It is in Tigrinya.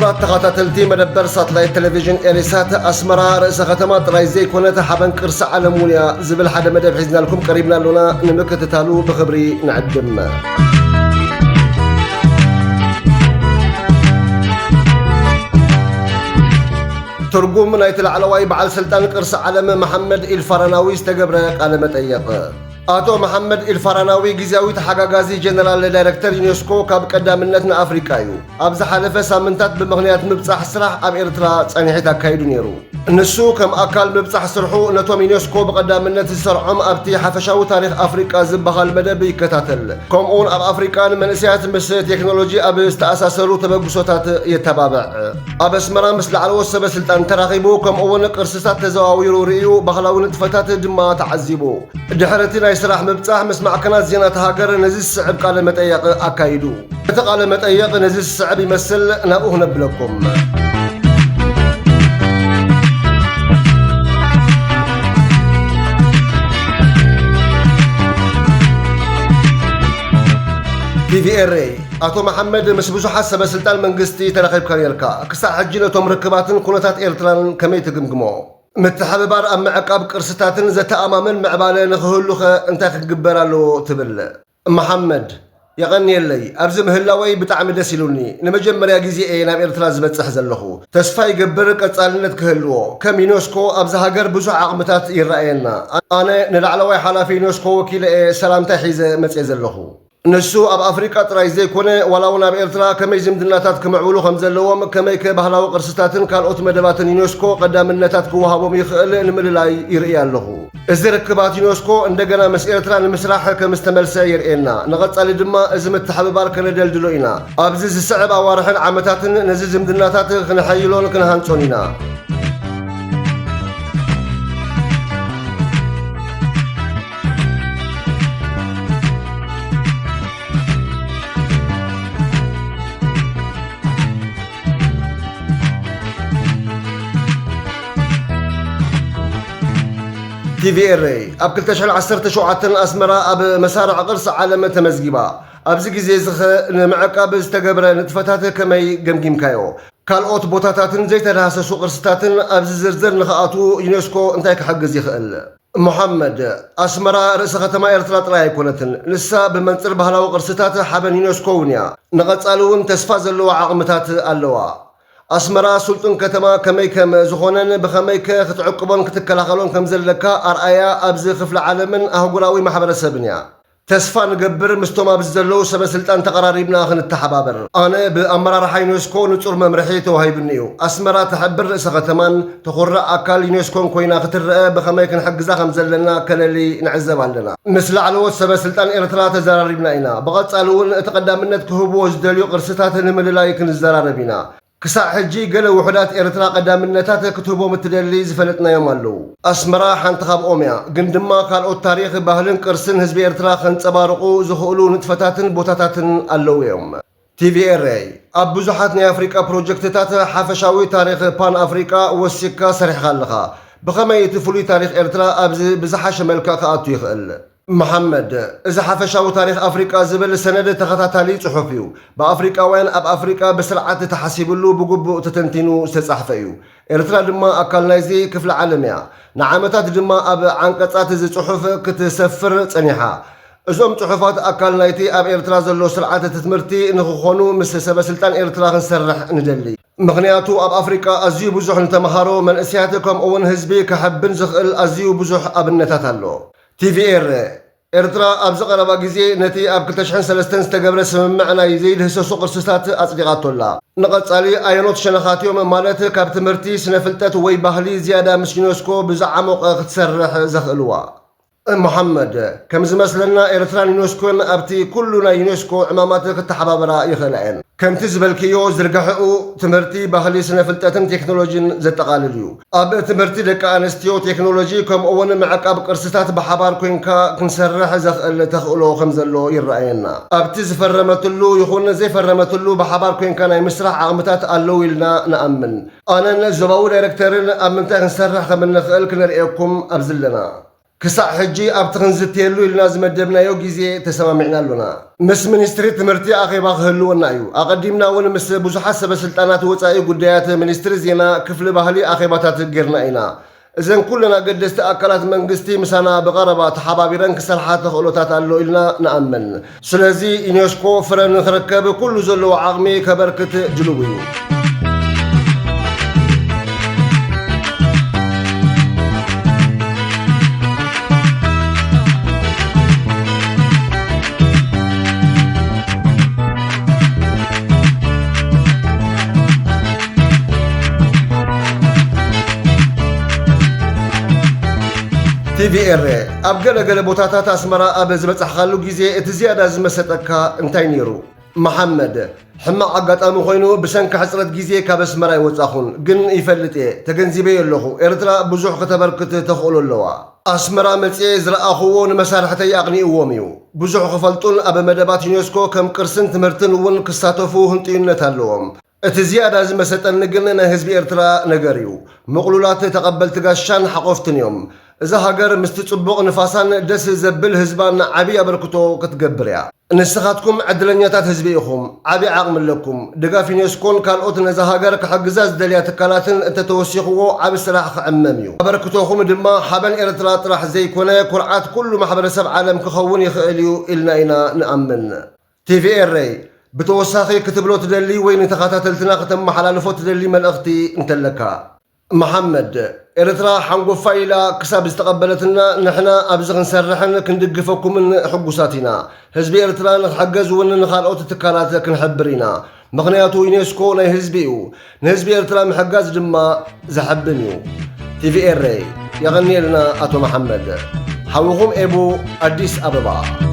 ክቡራት ተኸታተልቲ መደበር ሳትላይት ቴሌቪዥን ኤሪሳት፣ ኣስመራ ርእሰ ከተማ ጥራይ ዘይኮነት ሓበን ቅርሲ ዓለም እውን እያ ዝብል ሓደ መደብ ሒዝናልኩም ቀሪብና ኣሎና። ንምክትታሉ ብኽብሪ ንዕድም። ትርጉም ናይቲ ላዕለዋይ በዓል ስልጣን ቅርሲ ዓለም መሓመድ ኢልፋራናዊ ዝተገብረ ቃለ መጠየቕ። ኣቶ መሓመድ ኢልፋራናዊ ግዝያዊ ተሓጋጋዚ ጀነራል ዳይረክተር ዩኔስኮ ካብ ቀዳምነት ንኣፍሪቃ እዩ። ኣብ ዝሓለፈ ሳምንታት ብምኽንያት ምብጻሕ ስራሕ ኣብ ኤርትራ ጻንሒት ኣካይዱ ነይሩ። ንሱ ከም ኣካል ምብጻሕ ስርሑ ነቶም ዩኔስኮ ብቐዳምነት ዝሰርዖም ኣብቲ ሓፈሻዊ ታሪኽ ኣፍሪቃ ዝበሃል መደብ ይከታተል። ከምኡውን ኣብ ኣፍሪቃ ንመንእሰያት ምስ ቴክኖሎጂ ኣብ ዝተኣሳሰሩ ተበግሶታት የተባብዕ። ኣብ ኣስመራ ምስ ላዕለዎት ሰበ ስልጣን ተራኺቡ፣ ከምኡውን ቅርስታት ተዘዋዊሩ ርእዩ፣ ባህላዊ ንጥፈታት ድማ ተዓዚቡ። ድሕሪ እቲ ናይ ስራሕ ምብጻሕ ምስ ማዕከናት ዜና እታ ሃገር ነዚ ዝስዕብ ቃለ መጠየቕ ኣካይዱ። እቲ ቃለ መጠየቕ ነዚ ዝስዕብ ይመስል፣ ናብኡ ክነብለኩም። ቲቪኤርኤ፣ ኣቶ መሓመድ፣ ምስ ብዙሓት ሰበ ስልጣን መንግስቲ ተራኺብካ ነርካ። ክሳዕ ሕጂ ነቶም ርክባትን ኩነታት ኤርትራን ከመይ ትግምግሞ? ምትሕብባር ኣብ ምዕቃብ ቅርስታትን ዘተኣማምን ምዕባለ ንኽህሉኸ እንታይ ክግበር ኣለዎ ትብል? መሓመድ፣ የቐንየለይ፣ ኣብዚ ምህላወይ ብጣዕሚ ደስ ኢሉኒ። ንመጀመርያ ግዜ እየ ናብ ኤርትራ ዝበጽሕ ዘለኹ። ተስፋ ይገብር ቀጻልነት ክህልዎ። ከም ዩኔስኮ ኣብዚ ሃገር ብዙሕ ዓቕምታት ይረኣየና። ኣነ ንላዕለዋይ ሓላፊ ዩኔስኮ ወኪለ እየ ሰላምታ ሒዘ መጽየ ዘለኹ። ንሱ ኣብ ኣፍሪቃ ጥራይ ዘይኮነ፣ ዋላ እውን ኣብ ኤርትራ ከመይ ዝምድናታት ክምዕብሉ ከም ዘለዎም፣ ከመይ ከ ባህላዊ ቅርስታትን ካልኦት መደባትን ዩኔስኮ ቀዳምነታት ክወሃቦም ይኽእል ንምልላይ ይርኢ ኣለኹ። እዚ ርክባት ዩኔስኮ እንደገና ምስ ኤርትራ ንምስራሕ ከም ዝተመልሰ የርእየና። ንቐጻሊ ድማ እዚ ምትሕብባር ከነደልድሎ ኢና። ኣብዚ ዝስዕብ ኣዋርሕን ዓመታትን ነዚ ዝምድናታት ክነሐይሎን ክንሃንጾን ኢና። ቲቪኤርኤ፣ ኣብ ክልተ ሽሕን ዓሰርተ ሸውዓተን ኣስመራ ኣብ መሳርዕ ቅርሲ ዓለም ተመዝጊባ። ኣብዚ ግዜ እዚ ኸ ንምዕቃብ ዝተገብረ ንጥፈታት ከመይ ገምጊምካዮ? ካልኦት ቦታታትን ዘይተዳህሰሱ ቅርስታትን ኣብዚ ዝርዝር ንኽኣትዉ ዩኔስኮ እንታይ ክሕግዝ ይኽእል? መሓመድ፣ ኣስመራ ርእሰ ከተማ ኤርትራ ጥራይ ኣይኮነትን። ንሳ ብመንጽር ባህላዊ ቅርስታት ሓበን ዩኔስኮ እውን እያ። ንቐጻሊ እውን ተስፋ ዘለዎ ዓቕምታት ኣለዋ። ኣስመራ ስልጡን ከተማ ከመይ ከም ዝኾነን ብኸመይ ከ ክትዕቅቦን ክትከላኸሎን ከም ዘለካ ኣርኣያ ኣብዚ ክፍለ ዓለምን ኣህጉራዊ ማሕበረሰብን እያ። ተስፋ ንገብር ምስቶም ኣብዚ ዘለዉ ሰበ ስልጣን ተቐራሪብና ክንተሓባበር። ኣነ ብኣመራርሓ ዩኔስኮ ንጹር መምርሒ ተዋሂቡኒ እዩ። ኣስመራ ትሕብር ርእሰ ከተማን ተኹርዕ ኣካል ዩኔስኮን ኮይና ክትረአ ብኸመይ ክንሕግዛ ከም ዘለና ከለሊ ንዕዘብ ኣለና። ምስ ላዕለዎት ሰበ ስልጣን ኤርትራ ተዘራሪብና ኢና። ብቐጻሊ እውን እቲ ቀዳምነት ክህብዎ ዝደልዩ ቅርስታት ንምልላይ ክንዘራረብ ኢና። ክሳዕ ሕጂ ገለ ውሑዳት ኤርትራ ቀዳምነታት ክትህቦም እትደሊ ዝፈለጥናዮም ኣለዉ። ኣስመራ ሓንቲ ካብኦም እያ፣ ግን ድማ ካልኦት ታሪኽ፣ ባህልን ቅርስን ህዝቢ ኤርትራ ከንጸባርቑ ዝኽእሉ ንጥፈታትን ቦታታትን ኣለዉ እዮም። ቲቪኤርኤ፣ ኣብ ብዙሓት ናይ ኣፍሪቃ ፕሮጀክትታት ሓፈሻዊ ታሪኽ ፓን ኣፍሪቃ ወሲኽካ ሰሪሕካ ኣለኻ። ብኸመይ እቲ ፍሉይ ታሪኽ ኤርትራ ኣብዚ ብዝሓሸ መልክዕ ክኣቱ ይኽእል? መሓመድ፣ እዚ ሓፈሻዊ ታሪኽ ኣፍሪቃ ዝብል ሰነድ ተኸታታሊ ጽሑፍ እዩ። ብኣፍሪቃውያን ኣብ ኣፍሪቃ ብስርዓት ተሓሲብሉ፣ ብግቡእ ተተንቲኑ ዝተጻሕፈ እዩ። ኤርትራ ድማ ኣካል ናይዚ ክፍለ ዓለም እያ። ንዓመታት ድማ ኣብ ዓንቀጻት እዚ ጽሑፍ ክትሰፍር ጸኒሓ። እዞም ጽሑፋት ኣካል ናይቲ ኣብ ኤርትራ ዘሎ ስርዓት ትምህርቲ ንኽኾኑ ምስ ሰበ ስልጣን ኤርትራ ክንሰርሕ ንደሊ። ምኽንያቱ ኣብ ኣፍሪቃ ኣዝዩ ብዙሕ ንተምሃሮ፣ መንእሰያት ከምኡውን ህዝቢ ከሐብን ዝኽእል ኣዝዩ ብዙሕ ኣብነታት ኣሎ። ቲቪኤር፣ ኤርትራ ኣብዚ ቀረባ ግዜ ነቲ ኣብ ክልተ ሽሕን ሰለስተን ዝተገብረ ስምምዕ ናይ ዘይድህሰሱ ቅርስታት ኣጽዲቓቶ ኣላ። ንቐጻሊ ኣየኖት ሸነኻት እዮም ማለት ካብ ትምህርቲ፣ ስነ ፍልጠት ወይ ባህሊ ዝያዳ ምስ ዩኔስኮ ብዝዓሞቐ ክትሰርሕ ዘኽእልዋ? መሓመድ፣ ከም ዝመስለና ኤርትራን ዩኔስኮን ኣብቲ ኩሉ ናይ ዩኔስኮ ዕማማት ክተሓባበራ ይኽእላ እየን። ከምቲ ዝበልክዮ ዝርግሐኡ ትምህርቲ፣ ባህሊ፣ ስነ ፍልጠትን ቴክኖሎጂን ዘጠቓልል እዩ። ኣብ ትምህርቲ ደቂ ኣንስትዮ፣ ቴክኖሎጂ ከምኡ እውን ምዕቃብ ቅርስታት ብሓባር ኮንካ ክንሰርሕ ዘኽእል ተኽእሎ ከም ዘሎ ይረኣየና። ኣብቲ ዝፈረመትሉ ይኹን ዘይፈረመትሉ ብሓባር ኮንካ ናይ ምስራሕ ዓቕምታት ኣለዉ ኢልና ንኣምን። ኣነን ዞባዊ ዳይረክተርን ኣብ ምንታይ ክንሰርሕ ከም እንኽእል ክነርእየኩም ኣብዚ ኣለና። ክሳዕ ሕጂ ኣብቲ ክንዝትየሉ ኢልና ዝመደብናዮ ግዜ ተሰማሚዕና ኣሎና። ምስ ሚኒስትሪ ትምህርቲ ኣኼባ ክህልወና እዩ። ኣቐዲምና እውን ምስ ብዙሓት ሰበ ስልጣናት ወጻኢ ጉዳያት ሚኒስትሪ ዜና ክፍሊ ባህሊ ኣኼባታት ጌርና ኢና። እዘን ኩለን ኣገደስቲ ኣካላት መንግስቲ ምሳና ብቐረባ ተሓባቢረን ክሰርሓ ተኽእሎታት ኣሎ ኢልና ንኣምን። ስለዚ ዩኔስኮ ፍረ ንኽርከብ ኩሉ ዘለዎ ዓቕሚ ከበርክት ድልው እዩ። ቲቪ ኤረ፣ ኣብ ገለ ገለ ቦታታት ኣስመራ ኣብ ዝበጻሕካሉ ግዜ እቲ ዝያዳ ዝመሰጠካ እንታይ ነይሩ? መሓመድ፣ ሕማቕ ኣጋጣሚ ኮይኑ ብሰንኪ ሕጽረት ግዜ ካብ ኣስመራ ኣይወጻኹን፣ ግን ይፈልጥ እየ፣ ተገንዚበዮ ኣለኹ። ኤርትራ ብዙሕ ከተበርክት ተኽእሎ ኣለዋ። ኣስመራ መጽየ ዝረኣኽዎ ንመሳርሕተይ ኣቕኒእዎም እዩ። ብዙሕ ክፈልጡን ኣብ መደባት ዩኔስኮ ከም ቅርስን ትምህርትን እውን ክሳተፉ ህንጥዩነት ኣለዎም። እቲ ዝያዳ ዝመሰጠኒ ግን ናይ ህዝቢ ኤርትራ ነገር እዩ። ምቕሉላት ተቐበልቲ ጋሻን ሓቆፍትን እዮም። እዛ ሃገር ምስቲ ጽቡቕ ንፋሳን ደስ ዘብል ህዝባን ዓቢ ኣበርክቶ ክትገብር እያ። ንስኻትኩም ዕድለኛታት ህዝቢ ኢኹም። ዓቢ ዓቕሚ ኣለኩም። ድጋፍ ዩኔስኮን ካልኦት ነዛ ሃገር ክሕግዛ ዝደልያ ትካላትን እንተተወሲኽዎ ዓቢ ስራሕ ክዕመም እዩ። ኣበርክቶኹም ድማ ሓበን ኤርትራ ጥራሕ ዘይኮነ ኩርዓት ኩሉ ማሕበረሰብ ዓለም ክኸውን ይኽእል እዩ ኢልና ኢና ንኣምን። ቲቪ ኤረይ፣ ብተወሳኺ ክትብሎ ትደሊ ወይ ንተኸታተልትና ከተመሓላልፎ ትደሊ መልእኽቲ እንተለካ? መሓመድ፣ ኤርትራ ሓንጎፋይ ኢላ ክሳብ ዝተቐበለትና ንሕና ኣብዚ ክንሰርሕን ክንድግፈኩምን ሕጉሳት ኢና። ህዝቢ ኤርትራ ንክሕገዝ እውን ንኻልኦት ትካላት ክንሕብር ኢና። ምኽንያቱ ዩኔስኮ ናይ ህዝቢ እዩ። ንህዝቢ ኤርትራ ምሕጋዝ ድማ ዘሐብን እዩ። ቲቪ ኤረይ፣ የቐንየልና ኣቶ መሓመድ። ሓውኹም ኤቡ፣ ኣዲስ ኣበባ።